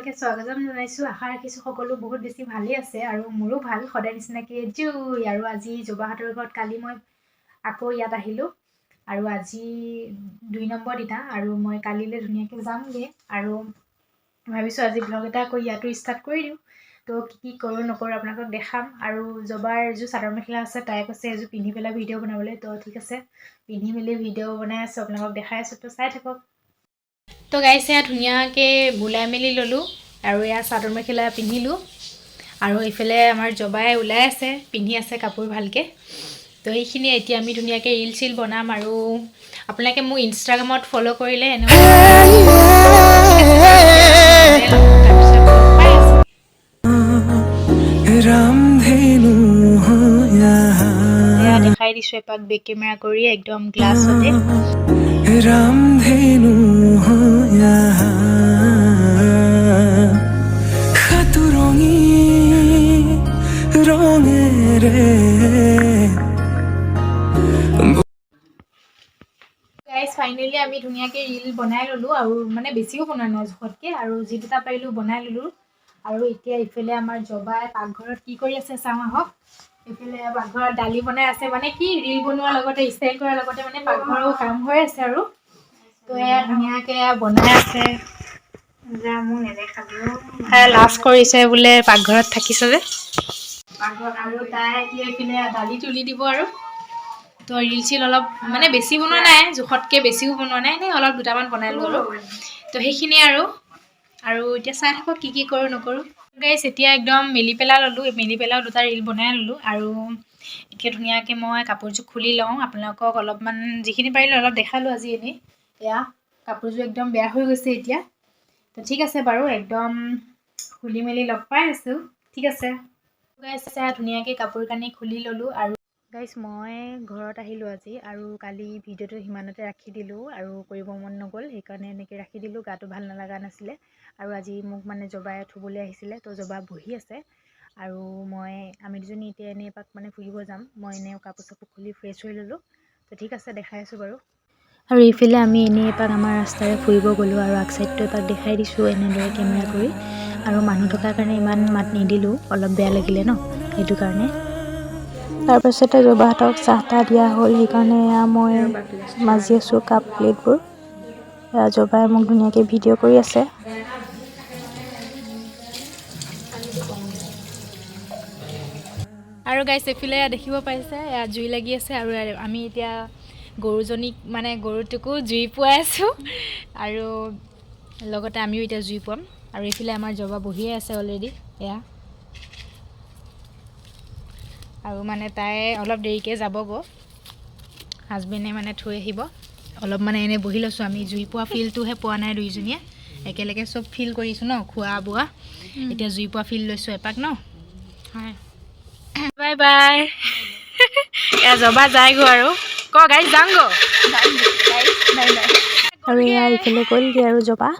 সকলোকে স্বাগতম জনাইছোঁ। আশা ৰাখিছোঁ সকলো বহুত বেছি ভালেই আছে আৰু মোৰো ভাল, সদায় নিচিনাকৈ জুই। আৰু আজি জবাহঁতৰ ঘৰত কালি মই আকৌ ইয়াত আহিলোঁ আৰু আজি 2 নম্বৰ দিনা আৰু মই কালিলৈ ধুনীয়াকৈ যামগৈ। আৰু ভাবিছোঁ আজি ব্লগ এটা আকৌ ইয়াতো ষ্টাৰ্ট কৰি দিওঁ। তো কি কি কৰোঁ নকৰোঁ আপোনালোকক দেখাম। আৰু জবাৰ এযোৰ চাদৰ মেখেলা আছে, তাই কৈছে এযোৰ পিন্ধি পেলাই ভিডিঅ' বনাবলৈ। তো ঠিক আছে, পিন্ধি মেলি ভিডিঅ' বনাই আছোঁ, আপোনালোকক দেখাই আছোঁ, তো চাই থাকক। তো গাইছ, এয়া ধুনীয়াকৈ ওলাই মেলি ল'লোঁ আৰু এয়া চাদৰ মেখেলা পিন্ধিলোঁ আৰু এইফালে আমাৰ জবাই ওলাই আছে, পিন্ধি আছে কাপোৰ ভালকৈ। তো সেইখিনি এতিয়া আমি ধুনীয়াকৈ ৰিল চিল বনাম। আৰু আপোনালোকে মোক ইনষ্টাগ্ৰামত ফ'ল' কৰিলে এনেকুৱা। তাৰপিছত পাই আছোঁ। ৰামধেনু। এয়া দেখাই দিছোঁ এপাক বেক কেমেৰা কৰি একদম গ্লাছতে। ৰামধেনু সাতোৰঙী ৰঙেৰে। গাইজ, ফাইনেলি আমি ধুনীয়াকৈ ৰিল বনাই ল'লোঁ আৰু মানে বেছিও বনোৱা নাই জোখতকৈ, আৰু যি দুটা পাৰিলোঁ বনাই ল'লোঁ। আৰু এতিয়া ইফালে আমাৰ জবাই পাকঘৰত কি কৰি আছে চাওঁ আহক। এইফালে পাকঘৰত দালি বনাই আছে। মানে কি, ৰিল বনোৱাৰ লগতে, ষ্টাইল কৰাৰ লগতে মানে পাকঘৰৰ কাম হৈ আছে। আৰু তো এয়া ধুনীয়াকৈ এয়া বনাই আছে। যা, মোক নেদেখাবিও। তাই লাজ কৰিছে বোলে, পাকঘৰত থাকিছে যে। পাকঘৰত। আৰু তাই এতিয়া এইফালে দালি তুলি দিব। আৰু তো ৰিল চিল অলপ মানে বেছি বনোৱা নাই, জোখতকৈ বেছিও বনোৱা নাই, এনেই অলপ দুটামান বনালোঁ। আৰু তো সেইখিনিয়ে আৰু আৰু এতিয়া চাই থাকক কি কি কৰোঁ নকৰোঁ। গাইছ, এতিয়া একদম মেলি পেলাই ল'লোঁ, মেলি পেলাইও দুটা ৰিল বনাই ল'লোঁ। আৰু এতিয়া ধুনীয়াকৈ মই কাপোৰযোৰ খুলি লওঁ। আপোনালোকক অলপমান যিখিনি পাৰিলোঁ অলপ দেখালোঁ আজি এনেই। এয়া কাপোৰযোৰ একদম বেয়া হৈ গৈছে এতিয়া। তো ঠিক আছে বাৰু, একদম খুলি মেলি লগ পাই আছোঁ। ঠিক আছে গাইছ, ধুনীয়াকৈ কাপোৰ কানি খুলি ল'লোঁ। আৰু গাইছ, মই ঘৰত আহিলোঁ আজি আৰু কালি ভিডিঅ'টো সিমানতে ৰাখি দিলোঁ আৰু কৰিব মন নগ'ল, সেইকাৰণে এনেকৈ ৰাখি দিলোঁ। গাটো ভাল নালাগা নাছিলে। আৰু আজি মোক মানে জবাই থ'বলৈ আহিছিলে। তো জবা বহি আছে আৰু মই, আমি দুজনী এতিয়া এনেই এপাক মানে ফুৰিব যাম। মই এনেই কাপোৰ চাপোৰ খুলি ফ্ৰেছ হৈ ল'লোঁ। তো ঠিক আছে, দেখাই আছোঁ বাৰু। আৰু এইফালে আমি এনেই এপাক আমাৰ ৰাস্তাৰে ফুৰিব গ'লোঁ আৰু আগ চাইডটো এপাক দেখাই দিছোঁ এনেদৰে কেমেৰা কৰি। আৰু মানুহ থকাৰ কাৰণে ইমান মাত নিদিলোঁ, অলপ বেয়া লাগিলে ন, সেইটো কাৰণে। তাৰপাছতে জবাহঁতক চাহ তাহ দিয়া হ'ল, সেইকাৰণে এয়া মই মাজি আছোঁ কাপ প্লেটবোৰ। এয়া জবাই মোক ধুনীয়াকৈ ভিডিঅ' কৰি আছে। আৰু গাইছ, এইফালে এয়া দেখিব পাইছে, এয়া জুই লাগি আছে। আৰু আমি এতিয়া গৰুজনীক, মানে গৰুটোকো জুই পুৱাই আছোঁ আৰু লগতে আমিও এতিয়া জুই পুৱাম। আৰু এইফালে আমাৰ জবা বহিয়ে আছে অলৰেডি এয়া। আৰু মানে তাই অলপ দেৰিকৈ যাবগৈ, হাজবেণ্ডে মানে থৈ আহিব। অলপ মানে এনেই বহি লৈছোঁ আমি, জুই পোৱা ফিলটোহে পোৱা নাই। দুইজনীয়ে একেলগে চব ফিল কৰিছোঁ ন, খোৱা বোৱা। এতিয়া জুই পোৱা ফিল লৈছোঁ এপাক ন। হয়। Bye bye. এয়া জবা যায়গৈ আৰু ক গাড়ী যাওঁগৈ। Bye bye. আৰু এয়া ইফালে গ'লগৈ আৰু জবা।